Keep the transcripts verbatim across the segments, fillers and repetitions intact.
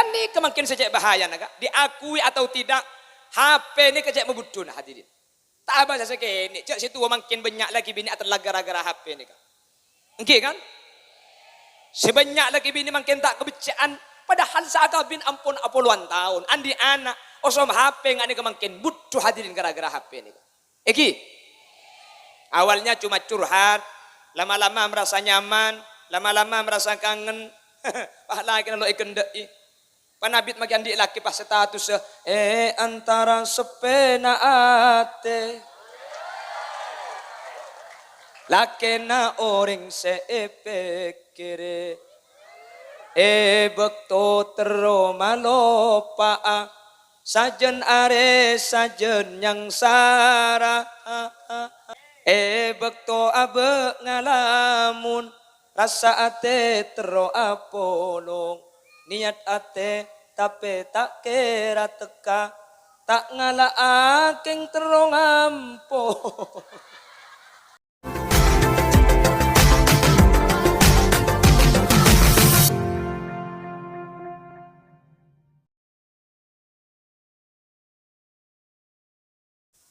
Nèka mangkèn sè cè' bahayana, Ka'. Diakui atau tidak, H P nèka cè' mabudhuna, hadirin. Ta' abâsa sakènè', jhâ' sè towa mangkèn bânnya' lakè binè' atellak gara-gara H P nèka. Èngghi, kan? Sè bânnya' lakè binè' mangkèn ta' kabeccè'an, padahal sè akabin ampon apolowan taon, andi' ana', osom H P nga' nèka mangkèn budhu, hadirin, gara-gara H P nèka. Èngghi? Awalnya cuma curhat, lama-lama merasa nyaman, lama-lama merasa kangen. Wah, lakèna lo' èkendhâ'i. Panabit makè andi' lakè pas status, eh, antara seppèna atè. Lakèna orèng sè èpèkkèrè. È bâkto terro maloppa'a, sajân arè sajân nyangsara. È bâkto abâ' ngalamun, rassa atè terro apolong. Niyat atè, tapè ta' kèra tekka. Ta' ngala'a kèng terro ngampong.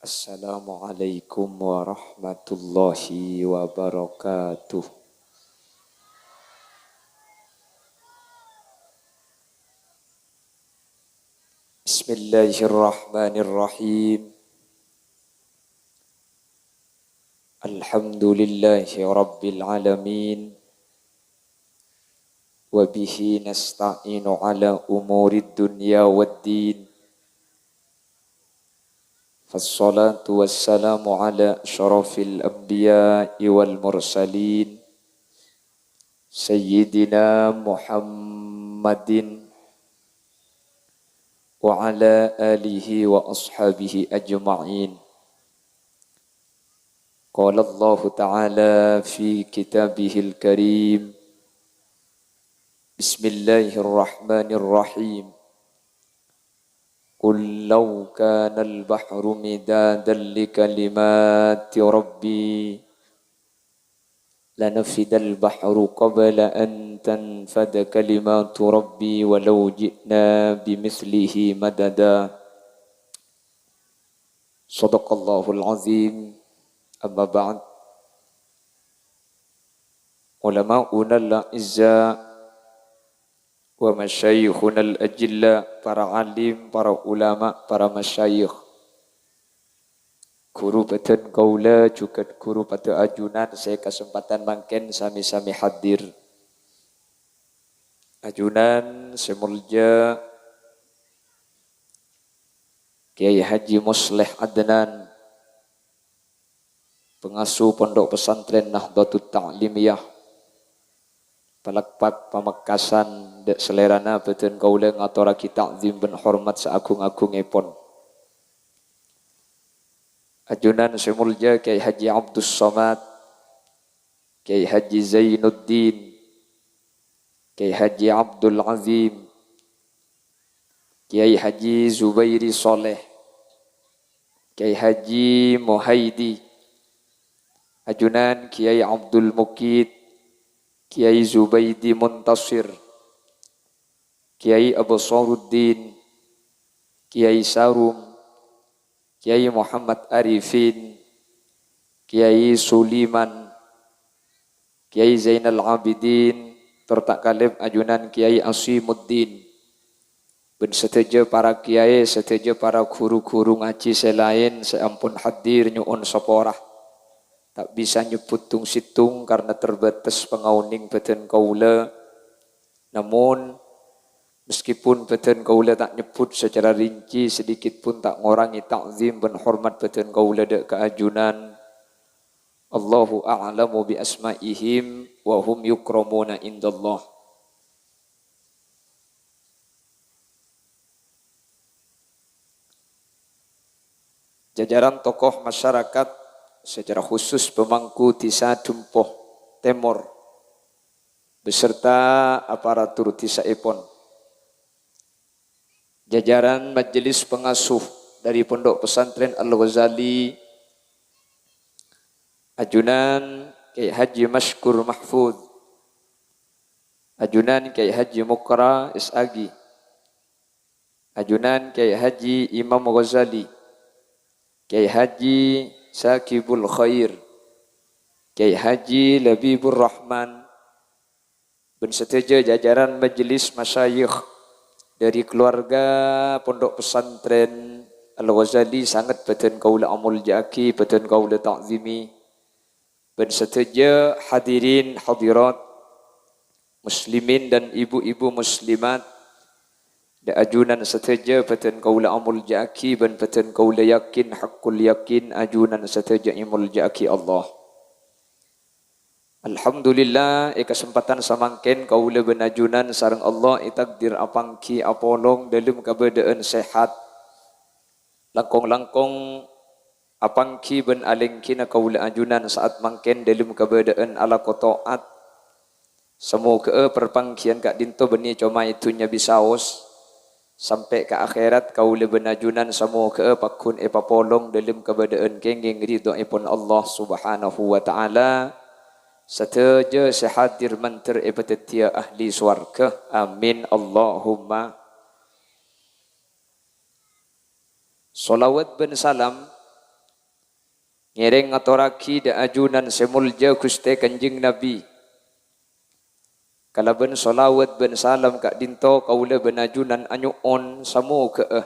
Assalamualaikum warahmatullahi wabarakatuh. Bismillahirrahmanirrahim. Alhamdulillahi rabbil alamin. Wa bihi nasta'inu ala umurid dunya wad din. Fassalatu wassalamu ala asyrafil anbiya'i wal mursalin, Sayyidina Muhammadin wa ala alihi wa ashabihi ajma'in. Qala Allahu ta'ala fi kitabihil karim, Bismillahirrahmanirrahim. Qul law kanal bahru midadan li kalimati rabbi lanafidal bahru qabla an tanfada kalimatu rabbi walau ji'na bimithlihi madada. Shadaqallahul azim. Amma ba'd. Ulama'unal a'izza wa masyayikhunal ajilla, para alim, para ulama, para masyayikh, ghuru bhâdhân kaulâ, jhughân ghuru padâ ajunan sè kasempadhân mangkèn sami-sami hadir. Ajunan sè molja Kyai Haji Musleh Adnan, pangasuh Pondok Pesantren Nahdlatul Ta'limiyah, Palakpak, Pamekasan, dâ' salèrana bhâdhân kaulâ ngatorraghi ta'zim bân hormat saagung-agungngèpon. Ajunan sè molja Kyai Haji Abdus Somad, Kyai Haji Zainuddin, Kyai Haji Abdul Azim, Kyai Haji Zubairi Soleh, Kyai Haji Muhaidi, ajunan Kyai Abdul Mukit, Kyai Zubaidi Muntasir, Kyai Absaruddin, Kyai Sarum, Kyai Muhammad Arifin, Kyai Suliman, Kyai Zainal Abidin, tor ta' kalèp ajunan Kyai Asimuddin, bân sadhâjâ para kyai, sadhâjâ para ghuru-ghuru ngajhi sè laèn sè ampon hadir nyo'on sapora. Ta' bisa nyebbhut tong-sèttong karna terbatas pangaonèng bhâdhân kaulâ. Namun, meskipun bhâdhân kaulâ ta' nyebbhut sacara rinci, sedikit pun ta' ngorangè ta'zim bân hormat bhâdhân kaulâ dâ' ka ajunan. Allahu a'lamu bi asma'ihim wa hum yukramuna indallah. Jajaran tokoh masyarakat, secara khusus pemangku Dhisa Dempo Tèmor, beserta aparatur dhisaèpon. Jajaran majelis pengasuh dari Pondok Pesantren Al-Ghazali, ajunan Kyai Haji Masykur Mahfud, ajunan Kyai Haji Mukra S Ag, Ajunan Kyai Haji Imam Ghazali, Kyai Haji Saqibul Khair, Kyai Haji Labibur Rahman, bân sadhâjâ jajaran majelis masyayikh dhâri keluarga Pondok Pesantren Al-Ghazali sanget bâdhân kaulâ amolja'aghi, bâdhân kaulâ ta'zimi. Bân sadhâjâ hadirin hadirat, muslimin dan ibu-ibu muslimat, dâ' ajunan sadhâjâ bâdhân kaulâ amolja'aghi bân bâdhân kaulâ yakin, haqqul yakin, ajunan sadhâjâ èmolja'aghi Allah. Alhamdulillah, è kasempadhân samangkèn kaulâ bân ajunan sareng Allah ètakdir apangghi apolong dâlem kabâdâ'ân sehat. Langkong-langkong apangghi bân alèngghina kaulâ ajunan sa'at mangkèn dâlem kabâdâ'ân alako to'at. Samoghâ'â parpangghiyân ka'dinto bânnè coma è dhunnya bisaos, sampè' ka akhèrat kaulâ bân ajunan samoghâ'â pagghun èpapolong dâlem kabâdâ'ân kèngèng ridhoèpon Allah Subhanahu wa Ta'ala. Sadhâjâ sè hadir mandhâr èpadhâddhiyâ ahli sowarghâ. Amin, Allahumma. Shalawat bân salam ngèrèng ngatorraghi dâ' ajunan sè molja Ghustè Kanjeng Nabi. Kalabân shalawat bân salam ka'dinto kaulâ bân ajunan anyo'on samoghâ'â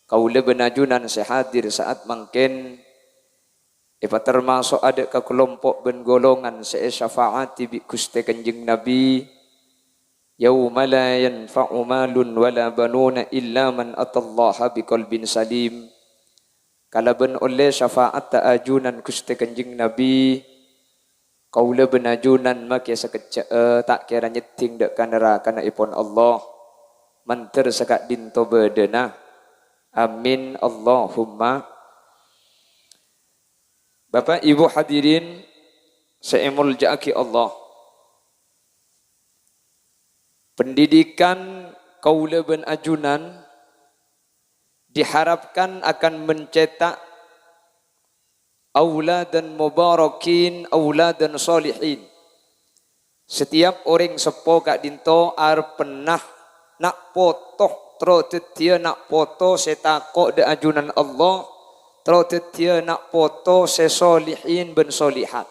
kaulâ bân ajunan sè hadir sa'at mangkèn èpatarmaso'a dâ' ka kalompo' bân golongan sè èsyafaati bi' Ghustè Kanjeng Nabi, "Yauma la yanfa'u malun wala banuna illa man atallaha biqalbin salim." Kalabân ollè syafa'atta ajunan Ghustè Kanjeng Nabi, kaulâ bân ajunan makè sakejjhâ'â ta' kèra nyèddhing dâ' ka narakaèpon Allah, mandhâr saka'dinto bâdâna. Amin, Allahumma. Bapa', Ibu, hadirin sè èmolja'aghi Allah. Pendidikan kaulâ bân ajunan diharapkan akan mencetak auladan mubarakin, auladan sholihin. Setiap orèng seppo ka'dinto areppa na' poto, terro dhâddhiyâ na' poto sè tako' dâ' ajunan Allah, terro dhâddhiyâ na' poto sè sholihin bân sholihat.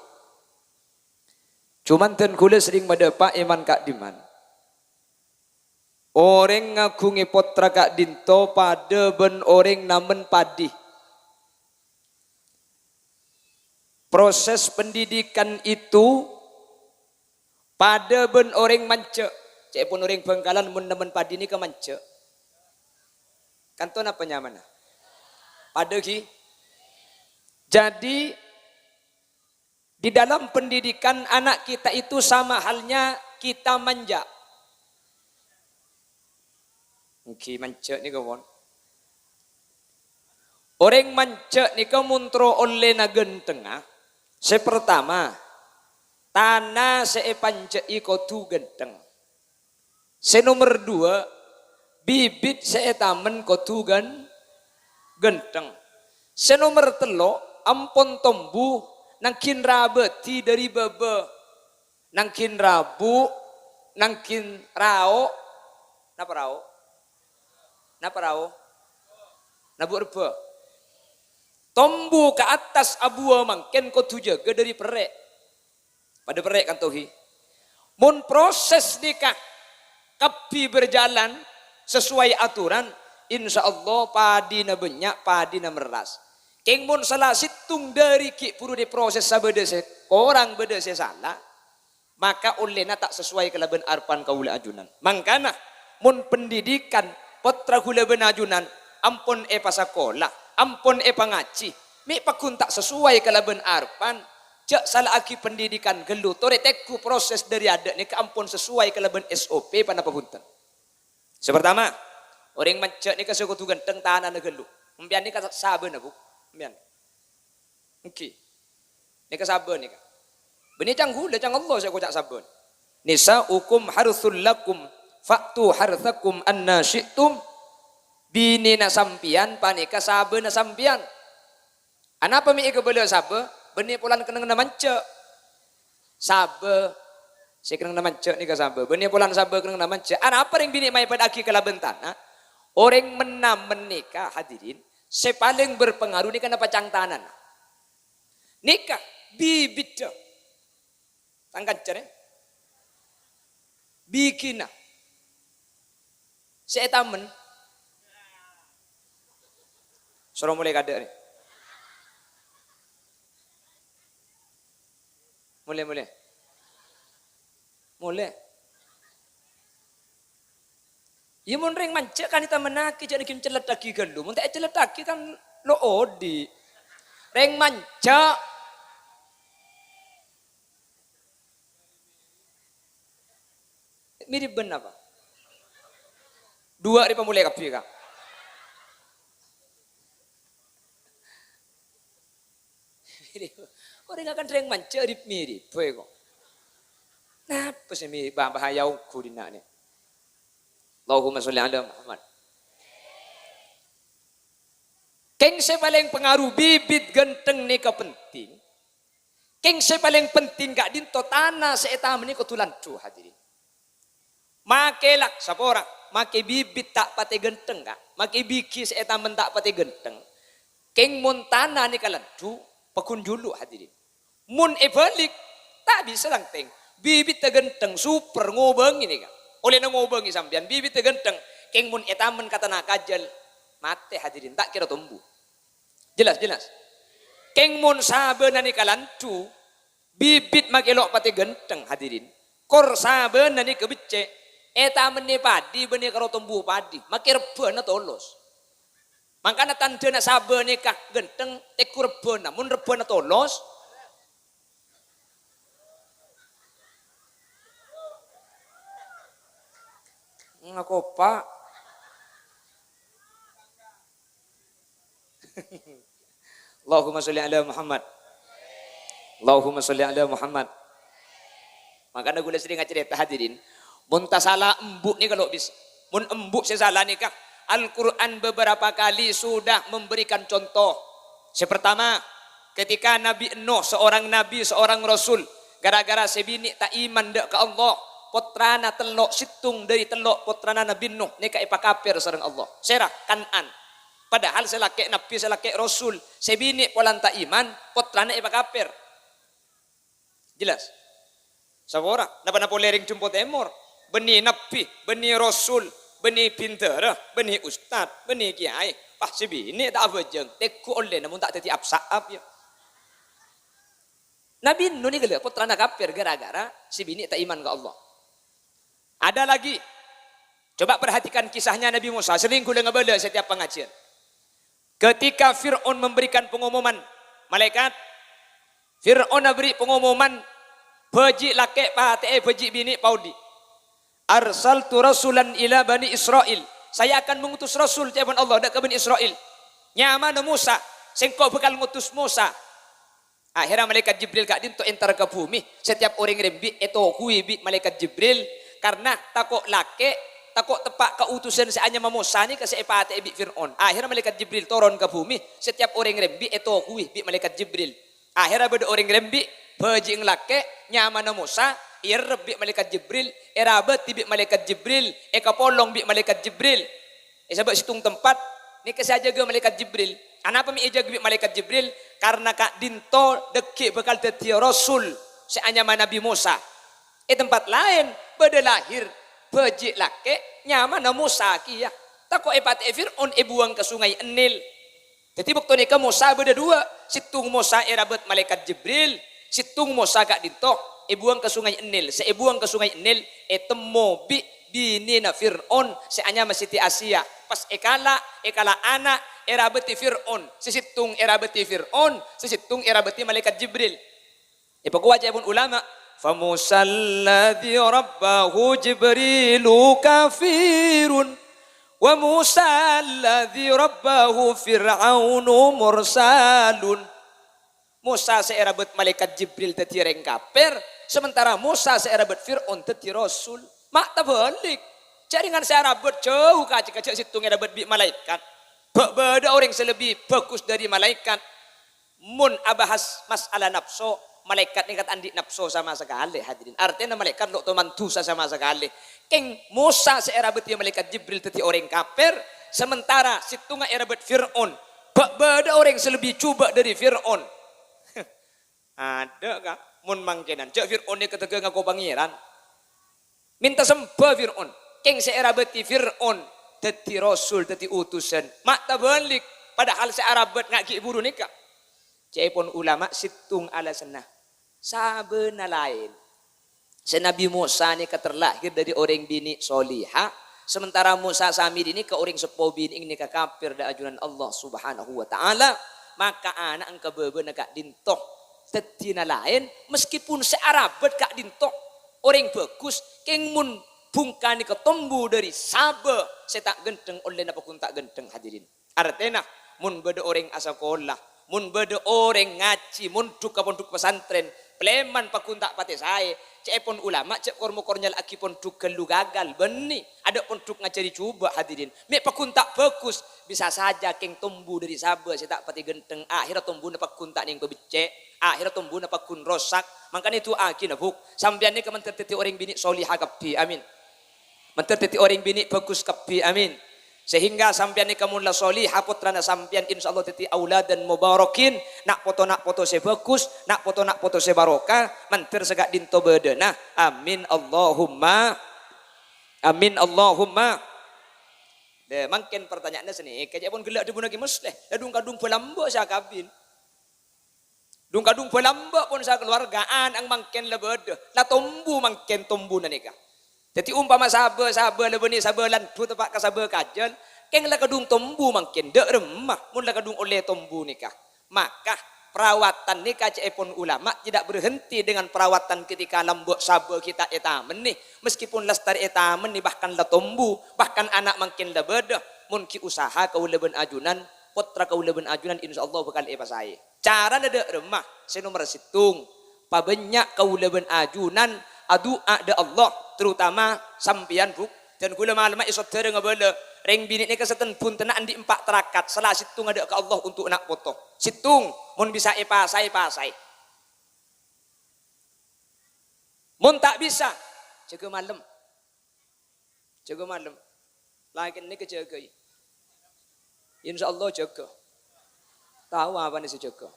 Cuman dân kaulâ serrèng madhâpa' è man-ka'dimman. Orèng ngaghungè pottra ka'dinto padâ bân orèng namen padi. Proses pendidikan itu padâ bân orèng manjhâ'. Ca'èpon orèng Bangkalan mon namen padi nèka manjhâ'. Kanto napa nyamana? Padâ ghi? Jadi, di dalam pendidikan anak kita itu sama halnya kita manja. Èngghi manjhâ' nèka, pon. Orèng manjhâ' nèka mon terro ollèna ghântengnga, sè partama, tana sè èpanjhâ'i kodhu ghântheng. Sè nomer duwâ', bibit sè ètamen kodhu ghân-, ghântheng. Sè nomer tello', ampon tombu, nangghin rabâdi dâri bâbâ. Nangghin rabu, nangghin rao'. Napa rao'? Napa rao'? Nabu' rebbhâ. Tombu ka attas abuwâ mangkèn kodhu jâgâ dâri perrè'. Padâ perrè' kanto ghi. Mon proses nèka kabbhi berjalan sesuai aturan, insyaallah padina bânnya', padina merras. Kèng mon sala sèttong dâri ghi' buru diproses sabâdâ sè korang bâdâ sè sala, maka ollèna ta' sesuai kalabân arebbhân kaulâ ajunan. Mangkana, mon pendidikan pottra kaulâ bân ajunan ampon èpasakola, ampon èpangajhi, mè' pagghun ta' sesuai kalabân arebbhân, jhâ' sala'aghi pendidikan ghâllu, torè tengghu proses dâri adâ' nèka ampon sesuai kalabân S O P panapa bhunten. Sè partama, orèng manjhâ' nèka sè kodhu ghântheng tanana ghâllu. Empèyan nèka sabâna, Bu. Empèyan. Èngghi. Nèka sabâ nèka. Bânnè ca'na kaulâ, ca'na Allah sè koca' sabâ. "Nisa'ukum hartsul lakum, fa'tu hartsakum anna syi'tum." Binèna sampèyan panèka sabâna sampèyan. Anapa mè' èkabâlâ sabâ? Bânnè polana kennengnganna manjhâ'. Sabâ. Sè kennengnganna manjhâ' nèka sabâ. Bânnè polana sabâ kennengnganna manjhâ'. Anapa rèng binè' maèpadâ'aghi kalabân tana? Orèng men-namen nèka, hadirin, sè palèng berpengaruh nèka napa cangtanana? Nèka bibiddhâ. Tang kancana. Bighina. Sè ètamen. Soro molè kadhâ' nè. Molè, molè. Molè. Iyâ, mon rèng manjhâ kan ètamennaghi, jhâ' nèghi ècellettaghi ghâllu. Mon ta' ècellettaghi kan lo' odi'. Rèng manjhâ. Mirip bân apa? Duwâ' rè pamolè kabbhi, Ka'. Orèng akan rèng manjhâ rip-mirip bhâi kok. Napa sè mi-, bah-, bahaya ongghu dinna' nè? Allahumma sholli ala Muhammad. Kèng sè palèng pangaruh bibit ghântheng nèka penting. Kèng sè palèng penting ka'dinto tana sè ètamennè kodhu landhu, hadirin. Make la-, sapora, make bibit ta' patè ghântheng, Ka'. Make bighi sè ètamen ta' patè ghântheng. Kèng mon tana nèka landhu, paggun jhulu, hadirin. Mon èbâlik, ta' bisa, Kang, tèng. Bibit ta' ghântheng, super, ngobângè nèka. Ollèna ngobângè sampèyan, bibit ta' ghântheng. Kèng mon ètamen ka tana kajhâl, matè, hadirin, ta' kèra tombu. Jelas, jelas. Kèng mon sabâna nèka landhu, bibit make lo' patè ghântheng, hadirin. Kor sabâna nèka beccè', ètamennè padi bânnè karo tombu padi, make rebbhâna tolos. Mangkana tandhâna sabâ nèka ghântheng, tèghu rebbhâna. Mon rebbhâna tolos, ngakopa. Allahumma sholli ala Muhammad. Allahumma sholli ala Muhammad. Makana ghulâ serrèng acarèta, hadirin. Mon tasala embu' nèka lo' bisa. Mon embu' sè sala nèka, Al-Qur'an beberapa kali sudah memberikan contoh. Sè pertama, ketika Nabi Nuh, seorang nabi, seorang rasul, gara-gara sè binè' ta' iman dâ' ka Allah, pottrana tello', sèttong dâri tello' pottrana Nabi Nuh nèka èpakapèr sareng Allah. Sèra? Kan'an. Padahal sè lakè' nabbhi, sè lakè' rasul, sè binè' polana ta' iman, pottrana èpakapèr. Jelas? Sapora, napa-napa polè rèng Jhumpo Tèmor. Bânnè nabbhi, bânnè rasul, bânnè bhindhârâ, bânnè ustad, bânnè kèyaè. Wah, sè binè' ta' abhâjâng, tèghu ollè, namong ta' dhâddhi ap-sa'ap, ya. Nabi Nuh nèka la pottrana kapèr gara-gara sè binè' ta' iman ka Allah. Ada lagi. Coba perhatikan kisahnya Nabi Musa. Sering ghulâ ngabâlâ setiap pengajian. Ketika Fir'aun memberikan pengumuman, malaikat, Fir'aun aberri' pengumuman, bhâji' lakè' patè'è bhâji' binè' paodi'. "Arsaltu rasulan ila Bani Israil." Saya akan mengutus rasul, ca'èpon Allah, dâ' ka Bani Israil. Nyamana Musa. Sèngko' bhâkal ngutus Musa. Akhèrra Malaèkat Jibril ka'dinto entar ka bhumè. Setiap orèng rembi' ètoguwi bi' Malaèkat Jibril, karna tako' lakè', tako' teppa' kautusan sè anyama Musa nèka sè èpatè'è bi' Fir'aun. Akhèrra Malaèkat Jibril toron ka bhumè, setiap orèng rembi' ètoguwi bi' Malaèkat Jibril. Akhèrra bâdâ orèng rembi', bhâji'eng lakè', nyamana Musa, èerrep bi' Malaèkat Jibril, èrabâti bi' Malaèkat Jibril, èkapolong bi' Malaèkat Jibril. È sabâ' sèttong tempat, nèka sè ajâgâ Malaèkat Jibril. Anapa mè' èjâgâ bi' Malaèkat Jibril? Karna ka'dinto dhâggi' bhâkal dhâddhiyâ rasul sè anyama Nabbhi Musa. È tempat laèn, bâdâ lahir bhâji' lakè' nyamana Musa kèya. Tako' èpatè'è Fir'aun èbuwâng ka Sungai Nil. Dhâddhi, bâkto nèka Musa bâdâ duwâ', sèttong Musa èrabât Malaèkat Jibril, sèttong Musa ka'dinto èbuwâng ka Sungai Nil. Sè èbuwâng ka Sungai Nil ètemmo bi' binèna Fir'aun sè anyama Siti Asia. Pas èkala', èkala' ana', èrabâti Fir'aun. Sè sèttong èrabâti Fir'aun, sè sèttong èrabâti Malaèkat Jibril. Èpakowat ca'èpon ulama, "Fa Musa alladzi rabbahu Jibrilu kafirun, wa Musa alladzi rabbahu Fir'aunu mursalun." Musa sè èrabât Malaèkat Jibril dhâddhi orèng kapèr, sementara Musa sè èrabât Fir'aun dhâddhi rasul. Ma' tabhâlik. Jhâ' rèng sè èrabât jhâu ka jhâ' sèttong èrabât bi' malaèkat. Bâ' bâdâ orèng sè lebbi bhâghus dhâri malaèkat. Mon abahas masalah napso, malaèkat nèka ta' andi' napso sama sakalè, hadirin. Artèna malaèkat lo' toman dhusa sama sakalè. Kèng Musa sè èrabâti Malaèkat Jibril dhâddhi orèng kapèr, Sementara sèttonga èrabât Fir'aun, bâ' bâḍâ orèng sè lebbi jhubâ' ḍâri Fir'aun. Aḍâ', Ka', mon mangkènan, jhâ' Fir'aun nèka tegghâ ngako pangèran. Mènta sembhâ Fir'aun. Kèng sè èrabâti Fir'aun dhâddhi rasul, dhâddhi utusan. Ma' tabâlik, padahal sè arabât nga' ghi' buru nèka. Ca'èpon ulama sèttong alasanna. Sabâna laèn. Sè Nabbhi Mosa nèka terlahir ḍâri orèng binè' soliha, sementara Mosa Samiri nèka orèng seppo binè'èng nèka kafir ḍâ' ajunan Allah Subhanahu wa Ta'ala, maka ana' èngka bâbâna ka'ḍinto. Dhâddhina laèn, meskipun sè arabât ka'ḍinto, orèng bhâghus, kèng mon bhungka nèka tombu ḍâri sabâ sè ta' ghânḍheng ollèna paggun ta' ghânḍheng, hadirin. Artèna, mon bâḍâ orèng asakola, mon bâḍâ orèng ngajhi, monḍhuk ka ponḍhuk pesantren, palèman paggun ta' patè saè, ca'èpon ulama jhâ' kor-mokor nyala'aghi ponḍhuk ghâllu gagal, bânnè, aḍâ' ponḍhuk ngajhâri jhubâ', hadirin. Mè' paggun ta' bhâghus, bisa saja kèng tombu ḍâri sabâ sè ta' patè ghânḍheng, akhèrra tombuna paggun ta' nèng pabeccè', akhèrra tombuna paggun rosak. Mangkana èdu'aaghina, Bu', sampèyan nèka mandhâr dhâddhi orèng binè' soliha kabbhi, amin. Mandhâr dhâddhi orèng binè' bhâghus kabbhi, amin. Sehingga sampèyan nèka mon la soliha, pottrana sampèyan insyaallah dhâddhi auladan mubarakin, na' poto-na' poto sè bhâghus, na' poto-na' poto sè barokah, mandhâr saka'ḍinto bâḍâna. Amin, Allahumma. Amin, Allahumma. Lha, mangkèn partanya'anna sanèka, ca'èpon ghellâ' ḍhâbuna Kè Musleh, la ḍung-kaḍung bâlâmbâ sè akabin. Ḍung-kaḍung bâlâmbâ pon sakalowarga, ana' mangkèn la bâḍâ, la tombu mangkèn tombuna nèka. Dhâddhi, ompama sabâ-sabâ la bânnè sabâ lanḍhu teppa' ka sabâ kajhâl, kèng la kaḍung tombu mangkèn, ḍâ' remma mon la kaḍung ollè tombu nèka. Maka, perawatan nèka ca'èpon ulama tidak berhenti dengan perawatan ketika lambâ' sabâ ghi' ta' ètamennè, meskipun lastarè ètamennè bahkan la tombu, bahkan ana' mangkèn la bâḍâ, mon ghi' usaha kaulâ bân ajunan, pottra kaulâ bân ajunan insyaallah bhâkal èpasaè. Carana ḍâ' remma, sè nomer sèttong, pabânnya' kaulâ bân ajunan adu'a ḍâ' Allah, terutama sampèyan, Bu'. Dân ghulâ malemma èsoḍârâ ngabâlâ, rèng binè' nèka sèttong bhuntenna anḍi' empa' tarakat, sala sèttonga ḍâ' ka Allah untuk na' poto. Sèttong, mon bisa èpasaè, pasaè. Mon ta' bisa, jâgâ malem. Jâgâ malem. Lakèna nèka jâgâi. Insyaallah jâgâ. Tao apana sè jâgâ.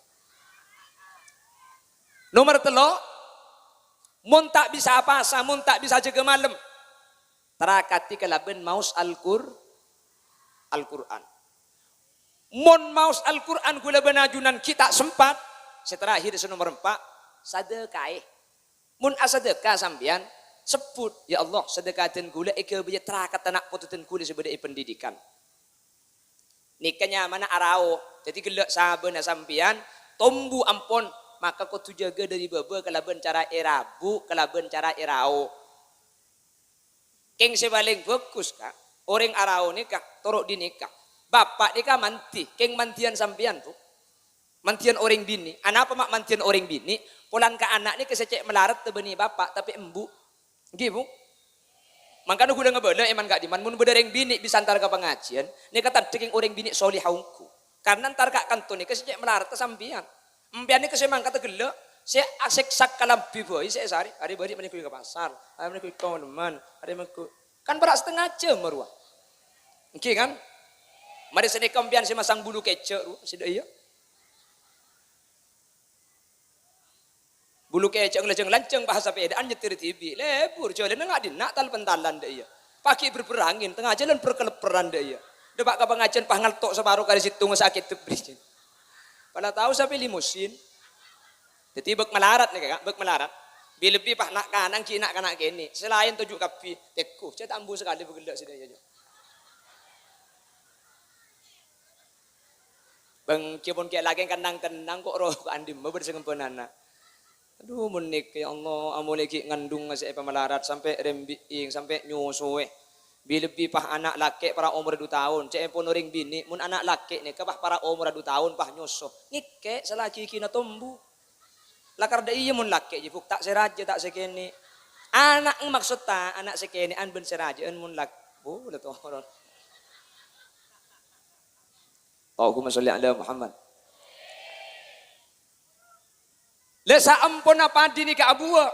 Nomer tello', mon ta' bisa apasa, mon ta' bisa jâgâ malem, tarakadhi kalabân maos Al-Qur-, Al-Qur'an. Mon maos Al-Qur'an ghulâ bân ajunan ghi' ta' sempat, sè terakhir sè nomer empa', sadhâkaè. Mon asadhâka sampèyan, sebbhut, "Ya Allah, sadhâka dân ghulâ èghâbâyâ trakadhâ na' poto dân ghulâ sè bâḍâ è pendidikan." Nèka nyamana arao. Dhâddhi ghellâ' sabâna sampèyan tombu ampon, maka kodhu jâgâ ḍâri bâbâ kalabân cara èrabu', kalabân cara èrao. Kèng sè palèng bhâghus, Ka', orèng arao nèka toro' ḍinèka. Bapa' nèka mandhi, kèng mandhiyân sampèyan, Bu'. Mandhiyân orèng binè'. Anapa ma' mandhiyân orèng binè'? Polana ka' ana' nèka sè cè' malarat bânnè bapa', tapè embu'. Èngghi, Bu'? Mangkana ghulâ ngabâlâ, èman ka'ḍimman, mon bâḍâ rèng binè' bisa entar ka pangajiyân, nèka taḍâ' kèng orèng binè' soliha ongghu. Karna entar ka' kanto nèka sè cè' malarat sampèyan. Empèyan nèka sè mangkat ghellâ', sè asèksa kalambhi bhâi sè èsarè. Arè bâri' mangkèn ka pasar, arè mangkèn ka molemman, arè mangkèn, kan para' satengnga jhâm rowa. Èngghi, kan? Marè sanèka empèyan sè masang bulu kèca' rowa, sè ḍâ' iyâ. Bulu kèca' nglajâng-lanjâng, pas sapèḍâ'ân nyetir dhibi'. Lebur, jhâlânna nga' ḍinna' tal-pentalan ḍâ' iyâ. Paghi' bher-bher angèn, tengnga jhâlân bher-kalebherrân ḍâ' iyâ. Ḍâpa' ka pangajiyân pas ngalto' saparo karè sèttonga sakèt debbri. Pala tao sapè limusin. Dhâddhi bâk malarat nèka, Ka', bâk malarat. Bi-, lebbi pas na'-kana' ghi' na'-kana' kènè'. Sè laèn toju' kabbhi, tèngghu, jhâ' ta' ambu sakalè bâghellâ' sè ḍâ' iyâ, jhâ'. Bângkè pon kè' lakè kan nang-tennang ko' ro ka'an ḍimma bâḍâ sè ngempènana. Adhu, mon nèka, ya Allah, amolè ghi' ngandhungnga sè èpamalarat sampè' rembi'èng, sampè' nyosowè. Bi-, lebbi pas ana' lakè' para' omorra ḍu taon, cè' pon orèng binè', mon ana' lakè' nèka pas para' omorra ḍu taon pas nyoso. Ngèkkè' salaghi ghina tombu. Lakar ḍâ' iyâ mon lakè' jhâ' buk ta' sè rajâ, ta' sè kènè'. Ana' maksodda, ana' sè kènè'an bân sè rajâ'ân mon lak-, bu, la toron. Allahumma sholli ala Muhammad. La saamponna paḍi nèka abuwâ,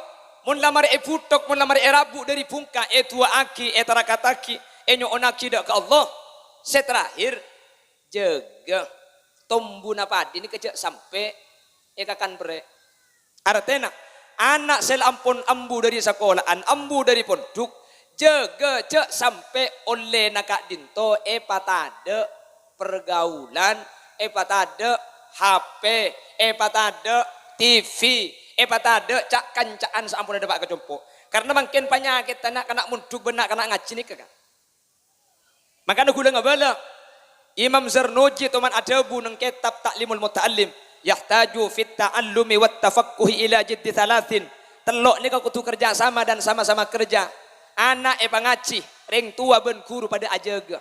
mon la marè èbuthok, mon la marè èrabu' ḍâri bhungka, èdu'aaghi, ètarakattaghi, ènyo'onnaghi ḍâ' ka Allah. Sè terakhir, jâgâ tombuna padhi nèka jhâ' sampè' èkakan perrè'. Artèna, ana' sè la ampon ambu dhâri sakola'an, ambu dhâri pondhuk, jâgâ jhâ' sampè' ollèna ka'dinto èpatadâ' pergaulan, èpatadâ' H P, èpatadâ' T V, èpatadâ' ca'-kanca'an sè ampon adhâpa' ka compo'. Karna mangkèn panyakèdhâ na'-kana' mondhuk bân na'-kana' ngajhi nèka, Ka'. Mangkana ghulâ ngabâlâ, Imam Zarnuji toman adhâbu neng kètab Ta'limul Muta'allim, "Yahtaju fit ta'allumi wat tafaqquhi ila jiddi thalatsin." Tello' nèka kodhu kerja sama dan sama-sama kerja. Ana' èpangajhi, rèng towa bân ghuru padâ ajâgâ.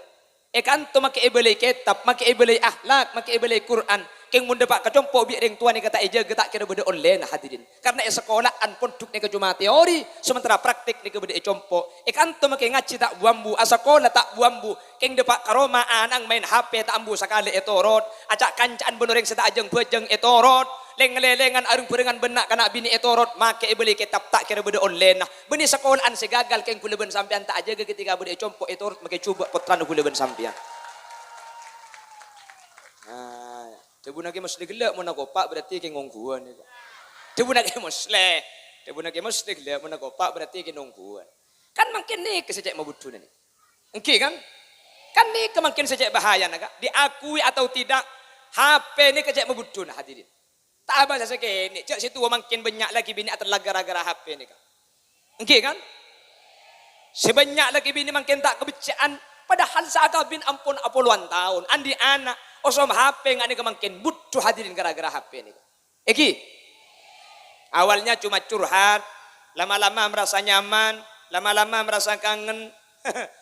È kanto makè èbâlâi kètab, makè èbâlâi akhlak, makè èbâlâi Qur'an. Kèng mon dâpa' ka compo' bi' rèng towa nèka ta' èjâgâ, ta' kèra bâdâ ollèna, hadirin. Karna è sakola'an pondhuk nèka coma teori, sementara praktik nèka bâdâ è compo'. È kanto makè ngajhi ta' bu-ambu, asakola ta' bu-ambu. Kèng dâpa' ka roma ana'na maèn H P ta' ambu sakalè ètorot. Aca'-kanca'an bân orèng sè ta' ajâng-bâjâng ètorot. Lèng-ngalèlèngan areng-bhârengan bân na'-kana' binè' ètorot. Makè èbâlâi kètab ta' kèra bâdâ ollèna. Bânnè sakola'an sè gagal kèng ghulâ bân sampèyan ta' ajâgâ ketika bâdâ è compo' ètorot makè jhubâ' pottrana ghulâ bân sampèyan. Nah, dhâbuna Kè Moslè ghellâ', mon akopa' berarti kèng ongghuwân. Dhâbuna Kè Moslè, dhâbuna Kè Moslè ghellâ', mon akopa' berarti kèng ongghuwân. Kan mangkèn nèka sè cè' mabudhuna nèka. Èngghi kan? Kan nèka mangkèn sè cè' bahayana, Ka'. Diakui atau tidak, H P nèka cè' mabudhuna, hadirin. Ta' abâsa sè kènè', jhâ' sè towa mangkèn bânnya' lakè binè' atellak ghârâ-ghârâ H P nèka. Èngghi kan? Sè bânnya' lakè binè' mangkèn ta' kabeccè'an, padahal sè akabin ampon apolowan taon, andi' ana', osom H P nga' nèka mangkèn budhu hadirin ghârâ-ghârâ H P nèka. Èngghi? Awalnya cuma curhat, lama-lama merasa nyaman, lama-lama merasa kangen,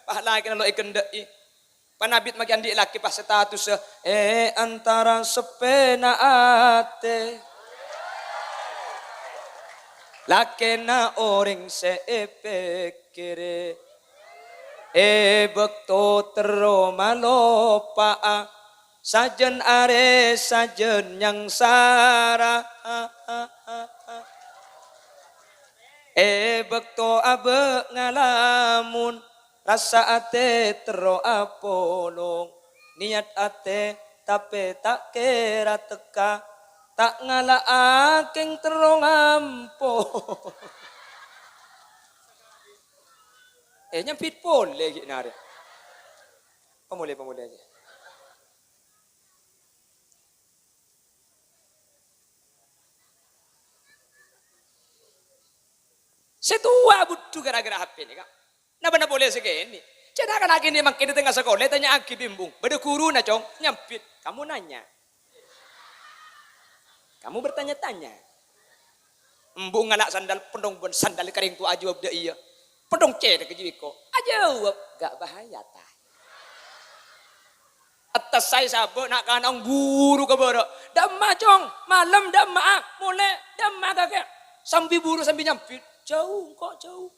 pas lakèna lo' èkendhâ'i. Panabit makè andi' lakè pas statussa, "È antara seppèna atè." Lakèna orèng sè èpèkkèrè. È bâkto terro maloppa'a, sajân arè sajân nyangsara. È bâkto abâ' ngalamun, rassa atè terro apolong, niyat atè tapè ta' kèra tekka, ta' ngala'a kèng terro ngampo. Eh, nyambit polè ghi' narè. Pamolè, pamolè aja. Sè towa budhu ghârâ-ghârâ H P nèka. Napa-napa polè sè kènè'. Cè' na'-kana' kènè' mangkèn è tengnga sakola, ètanya'aghi bi' embu'. Bâdâ ghuruna, Cong, nyambit. Kamu nanya. Kamu bertanya-tanya. Embu' ngala' sandal, pènḍong bân sandal ka rèng towa ajâwâb dâ' iyâ. Pènḍong cèdhek ka jiwiko. Ajâwâb, "Gak bahaya, ta'." Ètessaè sabâ' na'-kana' buru ka bârâ'. "Dâ'emma, Cong? Malem dâ'emma, ah? Molè dâ'emma kakè?" Sambi buru sambi nyambit. "Jhâu, engko' jhâu.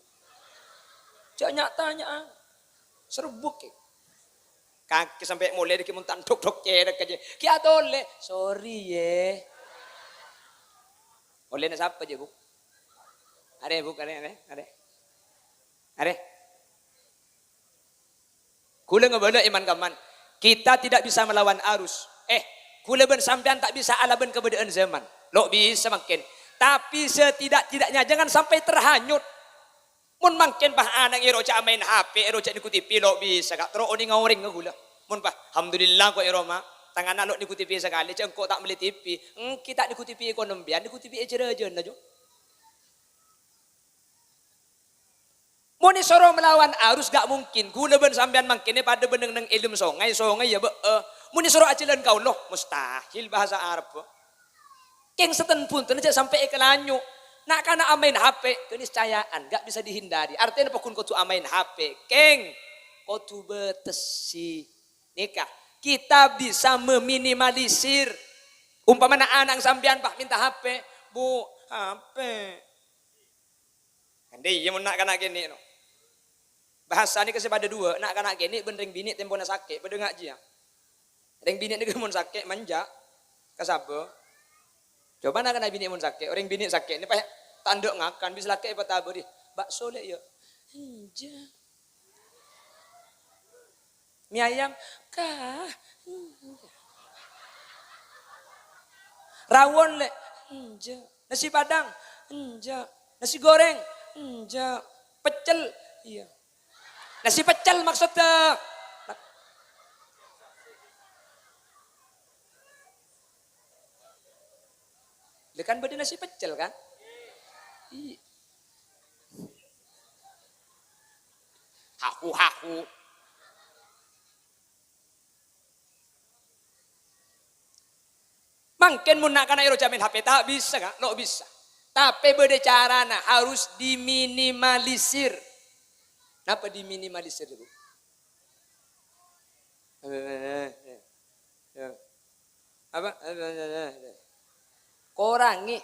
Jhâ' nya'-tanya'a." Serbuk, è. Kakè sampè' molè dâggi' mon ta' ndhok-ndhok cèdhek ka jâ. Kèya tolè. "Sorry, yè." Ollèna sapa jâ, Bu'? Arè, Bu', arè, arè, arè. Arè. Ghulâ ngabâlâ, è man-kamman. Kita tidak bisa melawan arus. Eh, ghulâ bân sampèyan ta' bisa alabân kabâdâ'ân zaman. Lo' bisa mangkèn. Tapi setidak-tidaknya jangan sampai terhanyut. Mon mangkèn pas ana' èro jhâ' maèn H P, èro jhâ' nèko T V, lo' bisa, Ka'. Terro onènga orèng ghulâ. Mon pas, "Alhamdulillah, ko' è roma. Tang ana' lo' nèko T V sakalè, jhâ' engko' ta' mellè T V." Èngghi ta' nèko T V èkonombiyân, nèko T V èjârâjâna, Jo. Mon èsoro malawan arus, gak mungkin. Ghulâ bân sampèyan mangkèn padâ bân neng-neng è lem songay, songay ya bâ'â. Mon èsoro ajhâlân ka Allah, mustahil bahasa Arabbhâ. Kèng sèten-bhunten jhâ' sampè' èkalanyu'. Na'-kana' amaèn H P, keniscayaan, gak bisa dihindari. Artèna pokon kodhu amaèn H P, kèng kodhu bâtessè. Nèka, kita bisa meminimalisir. Umpamana ana' sampèyan, Pak, minta H P, "Bu, H P." Kan iyâ mon na'-kana' kènè', no. Bahasa nèka sè padâ duwâ', na'-kana' kènè' bân rèng binè' tempona sakè', padâ ngajhiyâ. Rèng binè' nèka mon sakè' manja ka sabâ. Coba na'-kana' binè' mon sakè', orèng binè' sakè' nèka pas ta' endâ' ngakan, bisa lakè' èpatabâri, "Bakso lè', yâ?" "Enjâ'." Mi ayam? Kah? Enjâ'. Rawon, Lè'? Enjâ'. Nasi padang? Enjâ'. Nasi goreng? Enjâ'. Peccel? Iyâ. Nasi peccel maksudnya. Lha kan bâdâ nasi peccel kan? Iyâ. Hahu-hahu. Mangkèn mon na'-kana' èroca maèn H P, ta' bisa, Ka'? Lo' bisa. Tapè bâdâ carana, harus diminimalisir. Napa diminimalisir, Bu? Apa? Korangè.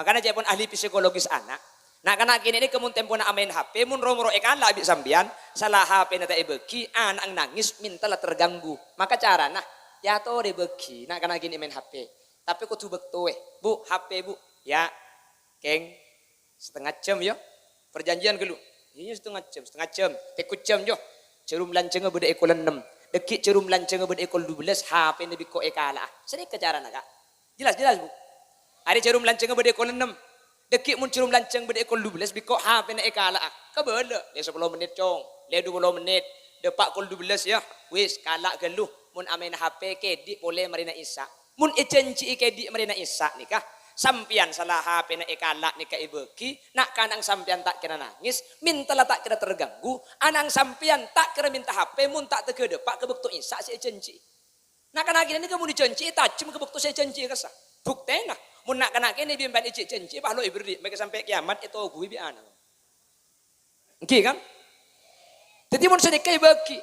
Makana ca'èpon ahli psikologis ana', na'-kana' kènè' nèka mon tempona amaèn H P, mon ro-moro èkala' bi' sampèyan, sala H P-na ta' èbâghi, ana'na nangès, mental la terganggu. Maka carana, èyatorè bâghi, na'-kana' kènè' maèn H P. Tapè kodhu bâktowè, "Bu, H P, Bu." "Ya, Kèng, satengnga jam, ya." Perjanjian ghâllu. "Iyâ, satengnga jam, satengnga jam. Tèko jam, yo. Jhârum lanjhângnga bâdâ è kol ennem. Dâggi' jhârum lanjhângnga bâdâ è kol dubellâs, H P-na bi' engko' èkala'a." Sanèka carana, Ka'. Jelas, jelas, Bu? Arè jhârum lanjhângnga bâdâ è kol ennem. Dâggi' mon jhârum lanjhâng bâdâ è kol dubellâs, bi' engko' H P-na èkala'a. Kabâlâ, lè sapolo mennit, Cong. Lè dupolo mennit. Dâpa' kol dubellâs, ya. Wis, kala' ghâllu. Mon amaèn H P, kèdhi' polè marèna Isya. Mon èjhânjhi'i kèdhi' marèna Isya nèka, sampèyan sala H P-na èkala' nèka èbâghi, na'-kana'na sampèyan ta' kèra nangès, mental la ta' kèra terganggu, ana'na sampèyan ta' kèra mènta H P mon ta' tèghâ dâpa' ka bâkto Isya sè èjhânjhi'i. Na'-kana' kènè' nèka mon èjhânjhi'i, tajhem ka bâkto sè èjhânjhi'i kassa. Buktèna, mon na'-kana' kènè' bi' sampèyan èjhânjhi'i, pas lo' èberri', makè sampè' kèyamat ètobuwi bi' ana'. Èngghi, kan? Dhâddhi, mon sanèka èbâghi.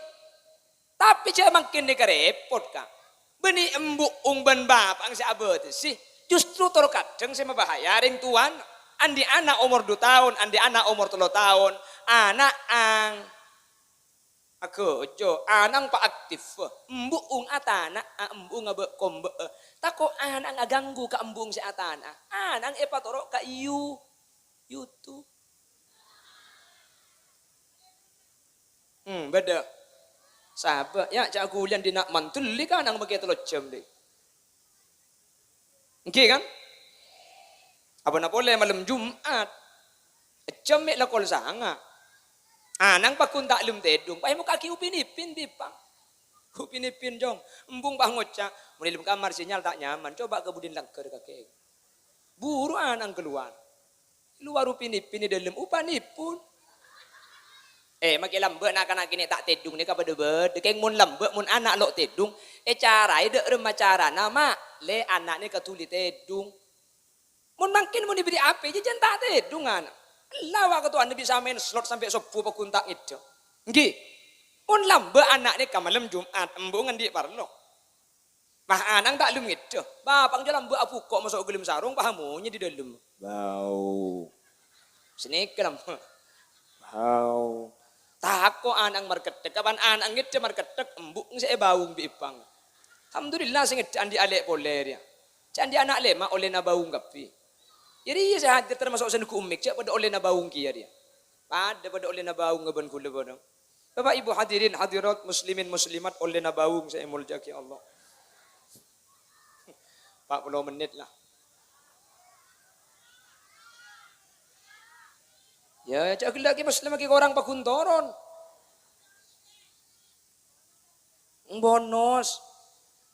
Tapè jhâ' mangkèn nèka rèpot, Ka'. Bânnè embu'eng bân bapa'eng sè abâtèsè, justru tor kadhâng sè mabahaya rèng towana. Andi' ana' omor du taon, andi' ana' omor tello taon, ana'na aghâjâ, ana'na pa' aktif. Embu'eng atana'a, embu'eng abâ' kombâ'â. Tako' ana'na aganggu ka embu'eng sè atana'a. Ana'na èpatoro' ka You-, YouTube. Hmm, bâdâ. Sabâ', ya, jhâ' ghuliyân dina' mandhuli kanang makè tello jam, dhi. Èngghi, kan? Apana polè malem Jum'at. Jam mè' la kol sanga'. Ana'na pagghun ta' lem tèdung. Pas èmokka'aghi Upin Ipin, bi' eppa'. Upin Ipin, Cong. Embu'eng pas ngoca', "Mon è lem kamar sinyal ta' nyaman. Coba' ka budina langghâr kakè." Buru ana'na kalowar. Kalowar Upin Ipin è dâlem, Upin Ipin. Eh, makè lambâ' na'-kana' kènè' ta' tèdung nèka padâ bâdâ. Kèng mon lambâ', mon ana' lo' tèdung, ècaraè dâ' remma carana, Ma', lè ana' nèka dhuli tèdung. Mon mangkèn mon èberri' H P, jhâ' jhân ta' tèdung ana'. Ella wa' katowana bisa maèn slot sampè' sobbhu pagghun ta' ngèdhâ. Èngghi. Mon lambâ' ana' nèka malem Jum'at, embu'eng andi' parlo. Pas ana'na ta' lem ngèdhâ. Bapa'na jhâ' lambâ' abhuko' maso' ghâlem sarong, pas amonyè è dâlem. Bau. Sanèka lambâ'. Bau. Tako' ana'na marketthek. Kapan ana'na ngèdhâ marketthek, embu'eng sè èbaung bi' eppa'. Alhamdulillah sè ngèdhâ andi' alè' polè rèya. Jhâ' andi' ana' lèma' ollèna baung kabbhi. Jârèya sè hadir tamaso' sè neggu' Ummik, jhâ' padâ ollèna baung kèya rèya. Padâ-padâ ollèna baung bân ghulâ padâ. Bapak Ibu hadirin hadirat muslimin muslimat ollèna baung sè èmoljâ'aghi Allah. Empa' polo mennit la. Ya, jhâ' ghellâ' Ki Muslim lagi korang pagghun toron. Bonus.